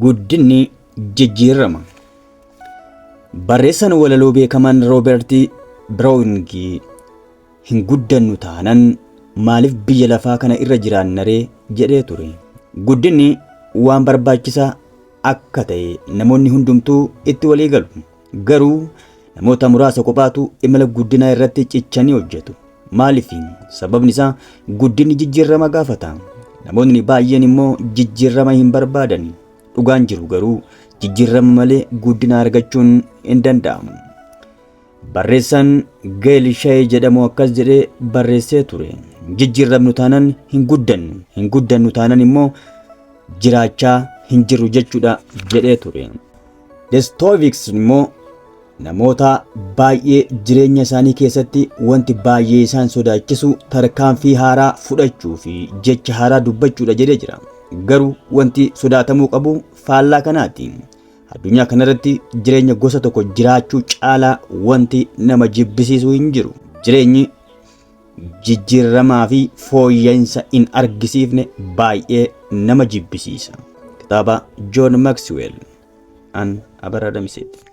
Guddinni jijjiirama. Barreessaan walaloo beekamaan Rooberti Biroowingi hin guddannu taanan maaliif biyya lafaa kana irra jiraannaree jedhee ture. Guddinni waan barbaachisaa akka ta'e namoonni hundumtuu itti walii galu. Garuu namoota muraasa kophaatu imala guddinaa irratti cichanii hojjetu. Maaliif? Sababni isaa guddinni jijjiirama gaafata. Namoonni baay'een immoo jijjiirama hin barbaadan. Dhugaan jiru garuu jijjiirama malee guddina argachuun hin danda'amu. Barreessaan Geel Shayee jedhamu akkas jedhee barreessee ture. Jijjiiramnu taanan hin guddannu, hin guddannu taanan immoo jiraachaa hin jirru jechuudha jedhee ture. Destooviksi immoo namoota baay'ee jireenya isaanii keessatti wanti baay'ee isaan sodaachisu tarkaanfii haaraa fudhachuu fi jecha haaraa dubbachuudha jedhee jira. Garuu wanti sodaatamuu qabu faallaa kanaati. Addunyaa kanarratti jireenya gosa tokko jiraachuu caalaa wanti nama jibbisiisu hin jiru. Jireenyi jijjiiramaa fi fooyya'insa hin argisiifne baay'ee nama jibbisiisa. Kitaaba John Maxwell an Abarraa Damiseeti.